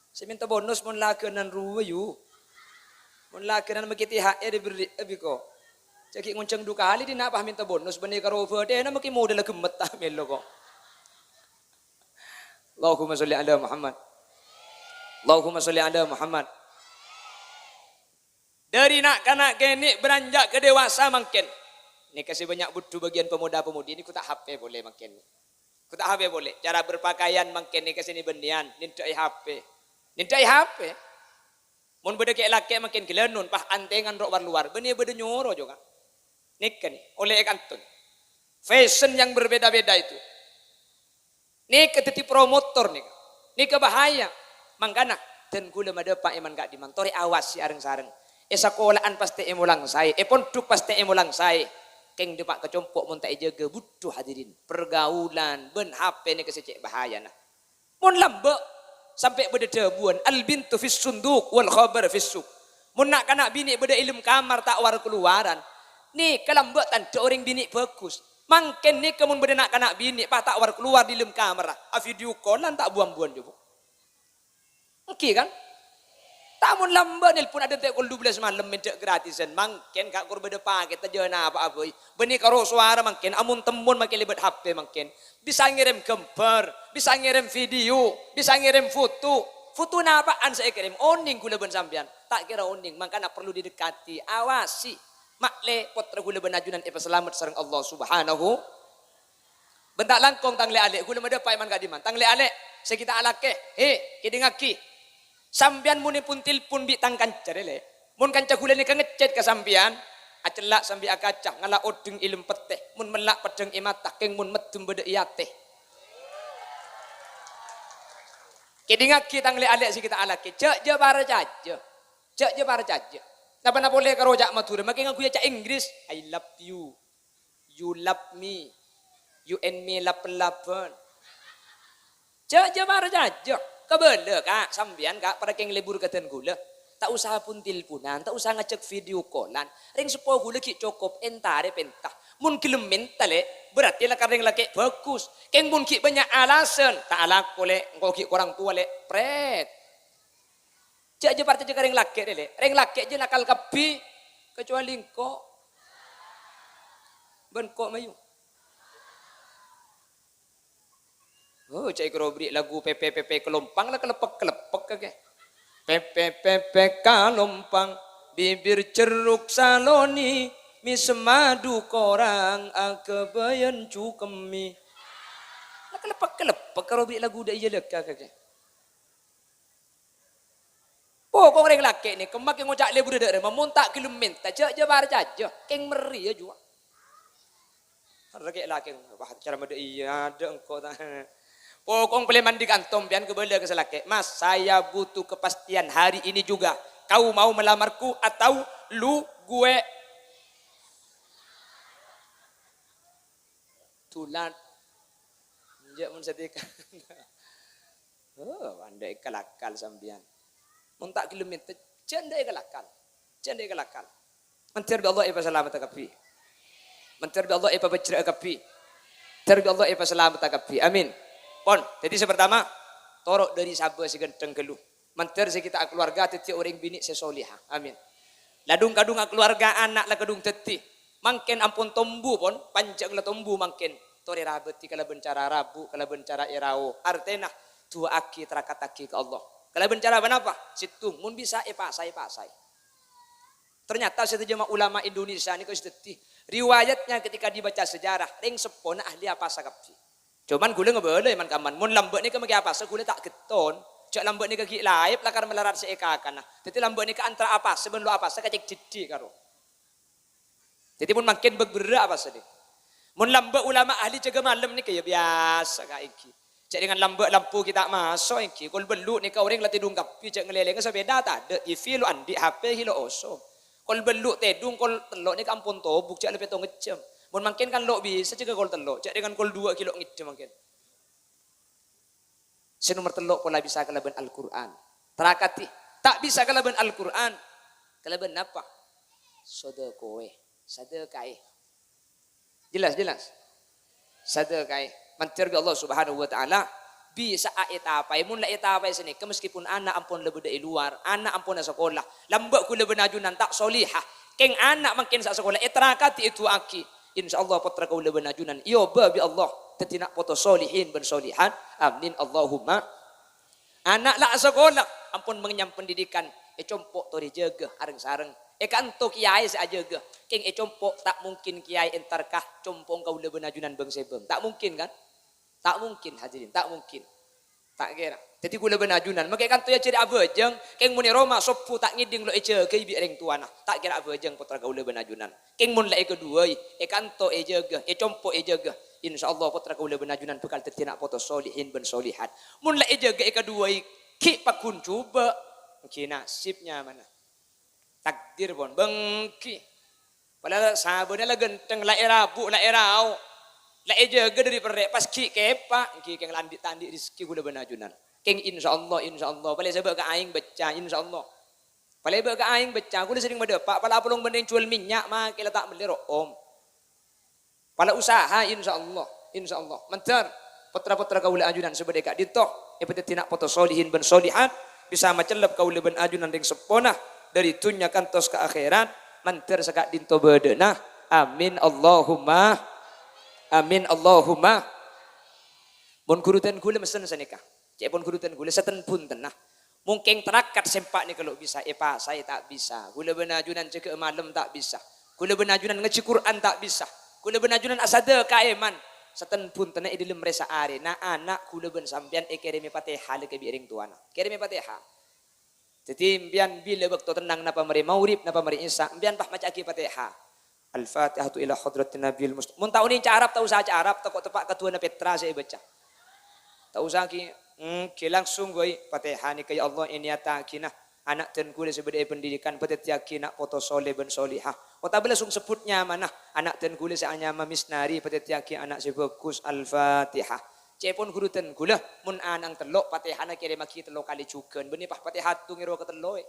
Sè mènta bonus mon laghânan rowa, yu. Mon laghânan makè T H R èberri'â bi' ko. Jhâ' ghi' ngonjhâng du kalè dina' pas mènta bonus, bânnè karo bâdâna makè modâlla ghemmet ta' mèlo ko. Allahumma sholli ala Muhammad. Allahumma sholli ala Muhammad. Dâri na'-kana' kènè' beranjak ka dewasa mangkèn. Nèka sè bânnya' budhu bâgiyân pemuda-pemudi nèko ta' H P polè mangkèn. Ko ta' H P polè. Cara berpakaian mangkèn nèka sè nè-bânnèyan, nèndhâ'è H P. Nèndhâ'è H P. Mon bâdâ kè'-lakè' mangkèn ghâlânon, pas antèngan ro'-war-lowar. Bânnè bâdâ nyoro jhughân. Nèka nè, ollè èkanton. Fashion yang berbeda-beda itu. Nèka dhâddhi promotor nèka. Nèka bahaya. Mangkana, dân ghulâ madâpa' è man ka'dimman. Torè awasi areng-sareng. È sakola'an pastè èmolang saè. È pondhuk pastè èmolang saè. Kèng dâpa' ka compo' mon ta' èjâgâ, budhu hadirin. Pergaulan bân H P nèka sè cè' bahayana. Mon lambâ', sampè' bâdâ dhâbuwân, "Al-bintu fis sunduq wal khabar fis suq." Mon na'-kana' binè' bâdâ è lem kamar ta' war-kaluwaran, nèka lambâ' tandhâ orèng binè' bhâghus. Mangkèn nèka mon bâdâ na'-kana' binè' pas ta' war-kaluwar è lem kamarra, a-video call-an ta' bu-ambuwân, coba. Èngghi, kan? Ta' mon lambâ' nelpon adântè' kol dubellâs malem mènta gratisan. Mangkèn ka' kor bâdâ pakèt, jâ' napa'a bhâi. Bânnè karo sowara mangkèn, amon-temmon makè lèbât H P mangkèn. Bisa ngèrèm ghâmbhâr, bisa ngèrèm video, bisa ngèrèm foto. Foto napa'an sè èkèrèm? Onèng ghulâ bân sampèyan? Ta' kèra onèng, mangkana parlo didekati, awasi. Ma'lè pottra ghulâ bân ajunan èpasalamet sareng Allah Subhanahu. Bân ta' langkong tang lè'-alè', ghulâ madâpa' è man ka'dimman. Tang lè'-alè', sè ghi' ta' alakè, he, kèdingngaghi. Sampèyan mon èpon-telpon bi' tang kanca rè, lè'. Mon kanca ghulâ nèka ngechat ka sampèyan, acella' sambi akaca, ngala' odheng è lem pettè, mon mella' peddhâng è mata, kèng mon meddhem bâdâ è atè. Kèdingngaghi tang lè'-alè' sè ghi' ta' alakè, jâ', jâ' parcajâ. Jâ', jâ' parcajâ. Napa-napa polè karo ca' Madhurâ, makè ngangghuy ca' Inggris, "I love you." "You love me, you and me lap-lapan." Jâ', jâ' parcajâ. Kabâlâ, Ka', sampèyan, Ka', para kèng lebur ka dân ghulâ. Ta' osa pon-telponan, ta' osa ngajhâk video call-an. Rèng seppo ghulâ ghi' cokop èntarè pènta. Mon ghellem mènta, lè', berarti lakar rèng lakè' bhâghus. Kèng mon ghi' bânnya' alasan, "Ta' alako, lè', engko' ghi' korang towa, lè'." Prèt. Jâ', jâ' parcajâ ka rèng lakè', lè'. Rèng lakè' jâ' nakal kabbhi, kecuali engko'. Bân ko' mayu. Oh, ca'èpon bâri' lagu pepe-pepe kalompang la kaleppek-kaleppek kakè. Pepe-pepe kalompang, bibir jeruk saloni, mi semmadu korang aghâbâyân cukemmi. La kaleppek-kaleppek karo bâri' lagu dâ' iyâ lèka kakè. Pokok rèng lakè' nèka makè ngoca' lebur dâ' remma, mon ta' ghellem mènta, jâ', jâ' parcajâ, kèng mèrriyâ juwâ. Arè kè' lakè', wah, cara madâ iyâ, adâ' engko' ta'. Pokok palèman dhi' kanto sampèyan kabâlâ ka sè lakè', "Mas, saya butuh kepastian hari ini juga. Kau mau melamarku atau lu gue?" Dulat. Enjâ' mon sadhika. Oh, andâ' èkalakal sampèyan. Mon ta' ghellem mènta, jâ' andâ' èkalakal. Jâ' andâ' èkalakal. Mandhâr bi' Allah èpasalamettâ kabbhi. Mandhâr bi' Allah èpabhâjhrâ'â kabbhi. Mandhâr bi' Allah èpasalamettâ kabbhi. Amin. Pon, dhâddhi sè partama, toro' dhâri sabâ sè ghântheng ghâllu. Mandhâr sè ghi' ta' akaluwarga dhâddhiyâ orèng binè' sè solehah. Amin. La dhung-kadhung akaluwarga ana' la kadhung dhâddhi. Mangkèn ampon tombu, pon, panjhâng la tombu mangkèn. Torè rabâdhi kalabân cara rabu, kalabân cara èrao. Artèna, du'aaghi, tarakattaghi ka Allah. Kalabân cara ponapa? Sèttong, mon bisa èpasa, èpasa. Ternyata sadhâjâ ma-, ulama Indonesia nèka sè dhâddhi. Riwayatnya ketika dibaca sejarah, rèng seppona ahli apasa kabbhi. Coma ghulâ ngabâlâ man-kamman. Mon lambâ' nèka makè apasa ghulâ ta' ghetton. Jâ' lambâ' nèka ghi' laèp lakar malarat sè èkakana. Dhâddhi lambâ' nèka antara apasa bân lo' apasa kacèk dhâddhi karo. Dhâddhi mon mangkèn bâk-, berrâ' apasa nèka. Mon lambâ' ulama ahli jâgâ malem nèka ya biyasa kaè èngghi. Jâ' dengan lambâ' lampu ghi' ta' maso' èngghi. Kol bâllu' nèka orèng la tèdung kabbhi jâ' ngalèlènga sapèda tadâ', T V lo' andi', H P ghi' lo' oso. Kol bâllu' tèdung, kol tello' nèka ampon tobuk, jâ' la pètto' ngejjhâm. Mon mangkèn kan lo' bisa jâgâ kol tello', jâ' dengan kol duwâ' ghi' lo' ngèddhâ mangkèn. Sè nomer tello' pola bisa kalabân Al-Qur'an. Tarakadhi, ta' bisa kalabân Al-Qur'an. Kalabân napa? Sadâkowè, sadâkaè. Jelas, jelas? Sadâkaè. Mandhâr bi' Allah Subhanahu wa Ta'ala bisa'a ètapaè. Mon la ètapaè sanèka, meskipun ana' ampon la bâdâ è lowar, ana' ampon asakola, lambâ' ghulâ bân ajunan ta' solehah. Kèng ana' mangkèn sè asakola, ètarakadhi, èdu'aaghi. Insyaallah, pottra kaulâ bân ajunan èobâ bi' Allah dhâddhi na' poto solihin bân solihat. Amin, Allahumma. Ana' la asakola, ampon mangnyam pendidikan, è compo' torè jâgâ areng-sareng. È kanto kèyaè sè ajâgâ, kèng è compo' ta' mungkin kèyaè entar ka compo'na kaulâ bân ajunan bâng-sèbâng. Ta' mungkin, kan? Ta' mungkin, hadirin, ta' mungkin. Ta' kèra. Dhâddhi ghulâ bân ajunan, makè kanto èajhâri abhâjâng, kèng mon è roma sobbhu ta' ngèdhing lo' èjâgâi bi' rèng towana. Ta' kèra abhâjâng pottra kaulâ bân ajunan. Kèng mon la èkaduwâi, è kanto èjâgâ, è compo' èjâgâ, insyaallah pottra kaulâ bân ajunan bhâkal dhâddhi na' poto solihin bân solihat. Mon la èjâgâ èkaduwâi, ghi' pagghun jhubâ', ghi' nasib nyamana. Takdir pon, bângghi. Padahal sabâna la ghântheng, la èrabu', la èrao, la èjâgâ dâri perrè', pas ghi' kèpa', èngghi kèng la andi' ta' andi' rezeki ghulâ bân ajunan. Kèng insyaallah, insyaallah, palè sabâ' ka aèng bâcca, insyaallah. Palè bâ' ka aèng bâcca, ghulâ serrèng madâpa', pala apolong bhândhing jhuwâl mènnya', makè la ta' mellè ro'om. Pala usaha, insyaallah, insyaallah. Mandhâr, pottra-pottra kaulâ ajunan sè bâdâ è ka'dinto, èpadhâddhi na' poto solihin bân solihat, bisa macellep kaulâ bân ajunan rèng seppona, dâri dhunnya kantos ka akhèrat, mandhâr saka'dinto bâdâna. Amin, Allahumma. Amin, Allahumma. Mon ghuru dân ghulâ messen sanèka. Ca'èpon ghuru dân ghulâ, saten-bhuntenna. Mongkèng tarakat sèmpa' nèka lo' bisa èpasaè ta' bisa. Ghulâ bân ajunan jâgâ malem ta' bisa. Ghulâ bân ajunan ngajhi Qur'an ta' bisa. Ghulâ bân ajunan asadâkaè man. Saten-bhuntenna è dhâlem rè-saarèna ana' ghulâ bân sampèyan èkèrèmè Fatihah lè ka bi' rèng towana. Kèrèmè Fatihah. Dhâddhi, empèyan bilâ bâkto tennang napa marè maghrib, napa marè isya, empèyan pas maca'aghi Fatihah. Al-Fatihatu ila hadratin Nabiyil Mustafa. Mon ta' onèng ca' Arab, ta' osa ca' Arab, tako' teppa' ka duwâna pètra sè èbâca. Ta' osa ghi, hmm, ghi langsung, wâi, Fatihah nèka, ya Allah, ènèyattaghina ana' dân ghulâ sè bâdâ è pendidikan, padhâddhiyâghi na' poto soleh bân solihah. Otabâ langsung sebbhut nyamana, ana' dân ghulâ sè anyama Misnari, padhâddhiyâghi ana' sè bhâghus, Al-Fatihah. Ca'èpon ghuru dân ghulâ, mon ana'na tello', Fatihana kèrèmaghi tello kalè jhughân. Bânnè pas Fatihah tong èro katello'è.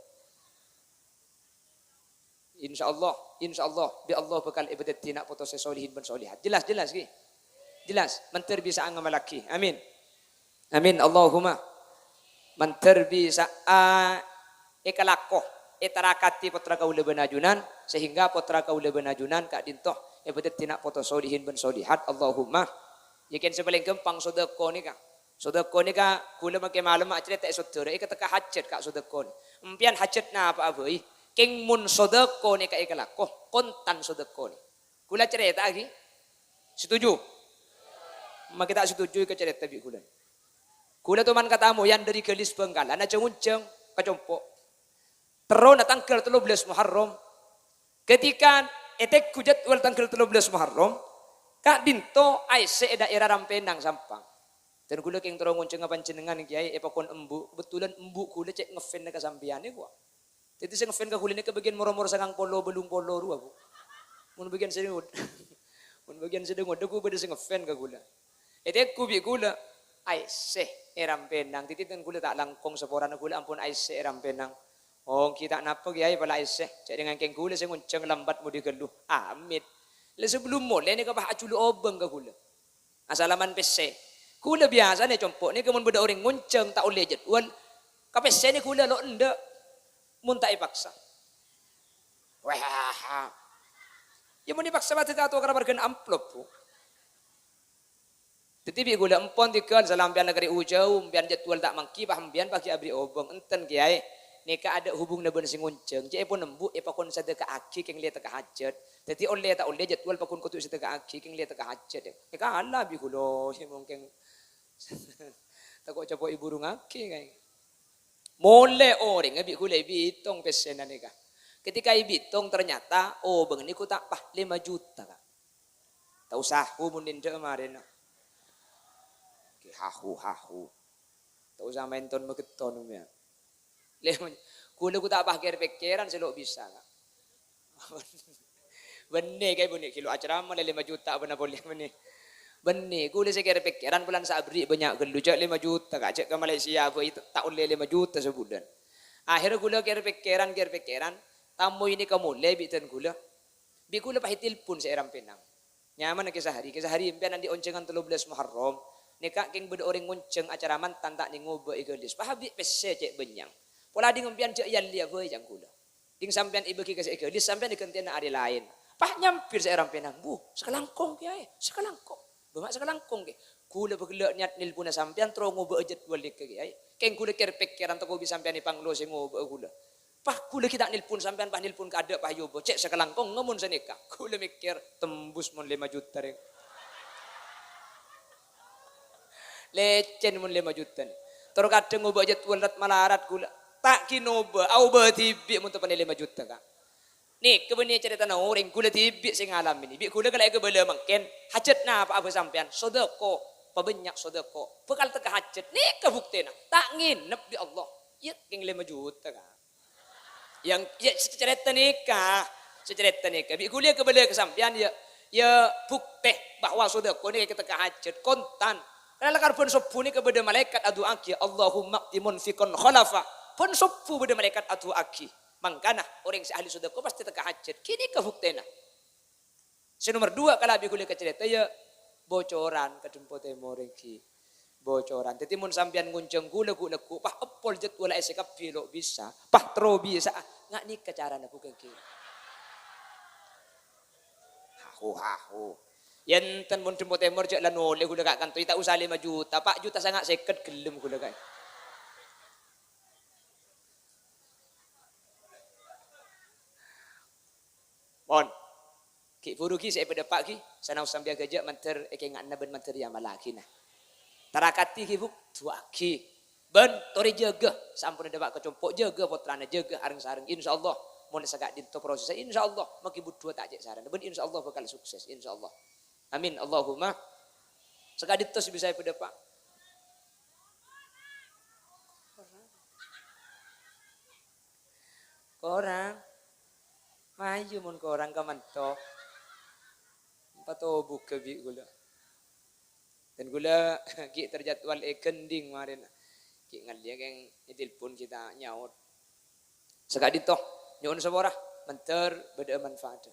Insyaallah, insyaallah, bi' Allah bhâkal èpadhâddhi na' poto sè solihin bân solihat. Jelas, jelas, ghi? Jelas. Mandhâr bisa'a ngamallaghi. Amin. Amin. Allahumma. Mandhâr bisa'a èkalako, ètarakadhi pottra kaulâ bân ajunan, sehingga pottra kaulâ bân ajunan ka'dinto èpadhâddhi na' poto solihin bân solihat. Allahumma. Yâ, kèng sè palèng ghâmpang sodâko nèka. Sodâko nèka ghulâ makè malem acarèta è sodârâ, èkateka hajhât ka' sodâko nè. Empèyan hajhât napa'a bhâi, kèng mon sodâko nèka èkalako, kontan sodâko nè. Ghulâ carèta'aghi. Setuju? Makè ta' setuju èkacarèta bi' ghulâ. Ghulâ toman katamoyan dâri Galis Bhângkalan, ajhâ-ngonjhâng ka compo'. Terrona tangghâl tello bellâs Muharram. Ketika ètengghu jadwal tangghâl tello bellâs Muharram, ka'dinto aèssè è daerah Rampènang Sampang. Dân ghulâ kèng terro ngonjhângnga panjhennengngan, Kèyaè, èpakon embu', kebetulan embu' ghulâ cè' ngefans ka sampèyan nèko. Dhâddhi sè ngefans ka ghulâ nèka bâgiyân moro-moro sangang polo, bâllung polo rowa, Bu. Mon bâgiyân sè dâ-, mon bâgiyân sè dâ-, ngodâ ghulâ bâdâ sè ngefans ka ghulâ. Ètengghu bi' ghulâ, aèssè è Rampènang. Dhâddhi dân ghulâ ta' langkong, saporana ghulâ ampon aèssè è Rampènang. "Oh, ghi ta' napa, Kèyaè, pala aèssè. Cè' dâ' ngangkèng ghulâ sè ngonjhâng lambat modi ghâllu." Amit. La, sabellun molè nèka pas ajhulu obâng ka ghulâ. Asalaman pèssè. Ghulâ biyasana è compo' nèka mon bâdâ orèng ngonjhâng ta' ollè jadwal, ka pèssèna ghulâ lo' endâ'. Mon ta' èpaksa. Wah. Yâ, mon èpaksa padâ ka atokar marghâna amplop, Bu. Dhâddhi bi' ghulâ empon tèghâl, salampèyan la karè ojhâu, empèyan jadwal ta' mangghi, pas empèyan pas ghi' aberri' obâng. Enten, Kèyaè. Nèka adâ' hubunganna bân sè ngonjhâng. Cè'èpon embu' èpakon sadâka'aghi kèng lè teka hajhât. Dhâddhi ollè ta' ollè jadwal pakon kodhu èsadâka'aghi kèng lè teka hajhât. Èkala bi' ghulâ, sè mongkèng tako' capo' èburungaghi kaè. Molè orèngnga bi' ghulâ èbitong pèssèna nèka. Ketika èbitong, ternyata obâng nèko ta' pas lèma juta, Ka'. Ta' osa hahu mon nèndhâ'â marèna. Ki hahu, hahu. Ta' osa maèn ton magetton, mèya. Lè-, ghulâ ghu ta' pas kèr-pèkkèran sè lo' bisa, Ka'. Bânnè, Ka', bânnè, ghi lo' acarama lè lèma juta bâna polè bânnè. Bânnè, ghulâ sè kèr-pèkkèran bulân sè aberri' bânnya' ghâllu, jhâ' lèma juta, Ka', jhâ' ka Malaysia bhâi ta' ollè lèma juta sabulân. Akhèrra ghulâ kèr-pèkkèran, kèr-pèkkèran, tamoy nèka molè bi' dân ghulâ. Bi' ghulâ pas ètelpon sè è Rampènang. Nyamana Kè Sahari. Kè Sahari, empèyan andi' onjhângan tello bellâs Muharram. Nèka kèng bâdâ orèng ngonjhâng acara mantan ta' nèng ngobâ è Galis. Pas abi' pèssè cè' bânnyang. Pola ding empèyan jhâ' èyallèya bhâi, ca'na ghulâ. Ding sampèyan èbâgi ka sè è Galis, sampèyan èghântèyana arè laèn. Pas nyambit sè è Rampènang, "Bu, sakalangkong, Kèyaè, sakalangkong." "Bâ, ma' sakalangkong, Kè?" "Ghulâ bâghellâ' niyat nelponna sampèyan terro ngobâ'â jadwal nèka, Kèyaè. Kèng ghulâ kèr-pèkkèran tako' bi' sampèyan èpanglo sè ngobâ'â ghulâ." Pas ghulâ ghi' ta' nelpon sampèyan, pas nelpon kaadâ' pas èobâ. Cè' sakalangkong mon sanèka. Ghulâ mèkkèr, "Tembus mon lèma juta, rèng." Lècèn mon lèma juta nè. Terro kadhâng ngobâ jadwal rat-malarat ghulâ. Ta' ghi' nobâ, aobâ dhibi' mon teppanè lèma juta, Ka'. Nèka bânnè carètana orèng ghulâ dhibi' sè ngalamè nè. Bi' ghulâ ghellâ' èkabâlâ mangkèn. Hajhât napa'a bhâi sampèyan? Sodâko. Pabânnya' sodâko. Bhâkal teka hajhât. Nèka buktèna. Ta' ngènep bi' Allah. Iyâ, kèng lèma juta, Ka'. Yang, ya, carèta nèka. Sè carèta nèka, bi' ghulâ kabâlâ ka sampèyan, ya, ya, bhuktè bahwa sodako nèka ètèkka hajhât, kontan. Karana lakar bân sobbhu nèka bâdâ malaèkat adu'aaghi, "Allahumma a'ti munfiqan khalafa." Bân sobbhu bâdâ malaèkat adu'aaghi. Mangkana, orèng sè ahli sodako pastè tèkka hajhât. Ghânèka bhuktèna. Sè nomer duwâ', kalabhi ghulâ ka carèta, ya, bocoran ka Dempo Tèmor èngghi. Bocoran. Dhâddhi, mon sampèyan ngonjhâng ghulâ ghu'-, lagghu', pas èpol jadwal S C K B lo' bisa, pas terro bisa'a, nga' nèka carana bhukènggi. Hahu, hahu. Yâ enten, mon Dempo Tèmor jhâ' la nolè ghulâ ka' kanto, ta' osa lèma juta, pa' juta sanga' sèket ghellem ghulâ ka'. Mon. Ghi' buru ghi' sè èpadâpa' ghi', sanaos sampèyan ghâjâ' mandhâr èkènga'na bân mandhâr èamallaghi, nah. Tarakati ghi', Bu, du'aaghi. Bân torè jâgâ, sampon èdâpa' ka compo', jâgâ pottrana, jâgâ areng-sareng. Insyaallah, mon saka'dinto prosèssa, insyaallah, mangkèn bhudhuwâ ta' cè' sarana. Bân insyaallah bhâkal sukses, insyaallah. Amin, Allahumma. Saka'dinto sè bisa èpadâpa'. Korang. Mayu mon korang kamanto. Patobugghâ bi' ghulâ. Dan ghulâ ghi' terjadwal è Gending marèna. Ghi' ngallèya kèng ètelpon ghi' ta' nyaot. Saka'dinto, nyo'on sapora, mandhâr bâdâ'â manfaat.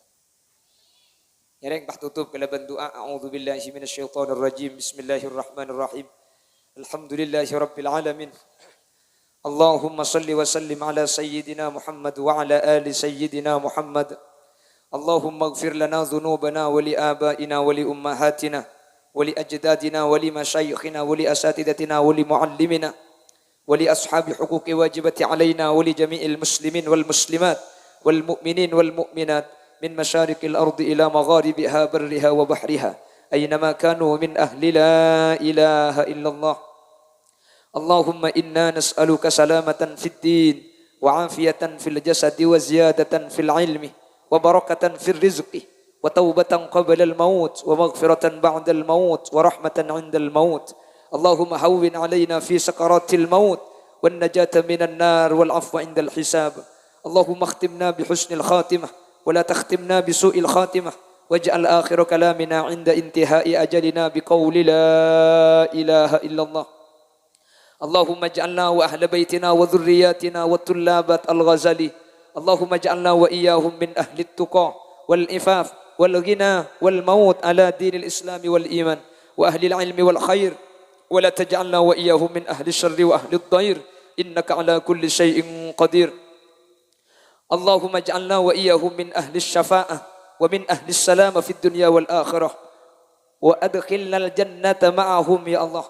Ngèrèng pas totop kalabân du'a. A'udzubillahi minasyaitonirrajim. Bismillahirrahmanirrahim. Alhamdulillahirabbil alamin. Allahumma shalli wa sallim ala sayyidina Muhammad wa ala ali sayyidina Muhammad. Allahumma ighfir lana dzunubana wa li abaina wa li ummahatina wa li ajdadina wa li masyayikhina wa li asatidatina wa li muallimina. ولأصحاب حقوق واجبة علينا ولجميع المسلمين والمسلمات والمؤمنين والمؤمنات من مشارق الأرض إلى مغاربها برها وبحرها أينما كانوا من أهل لا إله إلا الله. اللهم إنا نسألك سلامة في الدين وعافية في الجسد وزيادة في العلم وبركة في الرزق وتوبة قبل الموت ومغفرة بعد الموت ورحمة عند الموت. اللهم هون علينا في سكرات الموت والنجاة من النار والعفو عند الحساب. اللهم اختمنا بحسن الخاتمة ولا تختمنا بسوء الخاتمة واجعل آخر كلامنا عند انتهاء أجلنا بقول لا إله إلا الله. اللهم اجعلنا وأهل بيتنا وذرياتنا وطلابات الغزالي. اللهم اجعلنا وإياهم من أهل التقى والعفاف والغنى والموت على دين الإسلام والإيمان وأهل العلم والخير، ولا تجعلنا وإياهم من أهل الشر وأهل الضير، إنك على كل شيء قدير. اللهم اجعلنا وإياهم من أهل الشفاعة ومن أهل السلامة في الدنيا والآخرة. وأدخلنا الجنة معهم يا الله.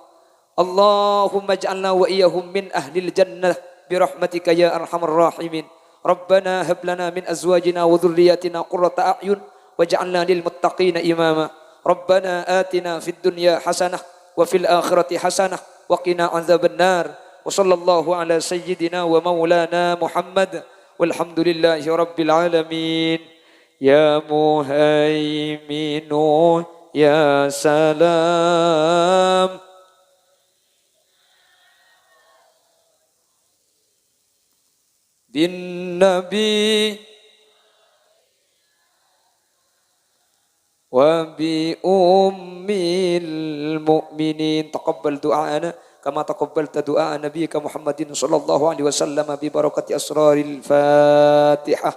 اللهم اجعلنا وإياهم من أهل الجنة برحمتك يا أرحم الراحمين. ربنا هب لنا من أزواجنا وذرياتنا قرة أعين واجعلنا للمتقين إماما. ربنا آتنا في الدنيا حسنة وفي الآخرة حسنة وقنا عذاب النار. وصلى الله على سيدنا ومولانا محمد والحمد لله رب العالمين. يا مهيمن يا سلام. بالنبي وبأم المؤمنين. تقبل دعاءنا كما تقبلت دعاء نبيك محمد صلى الله عليه وسلم ببركة أسرار الفاتحة.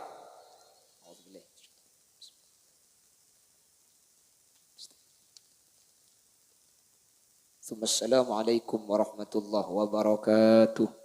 Tsumma assalamualaikum warahmatullahi wabarakatuh.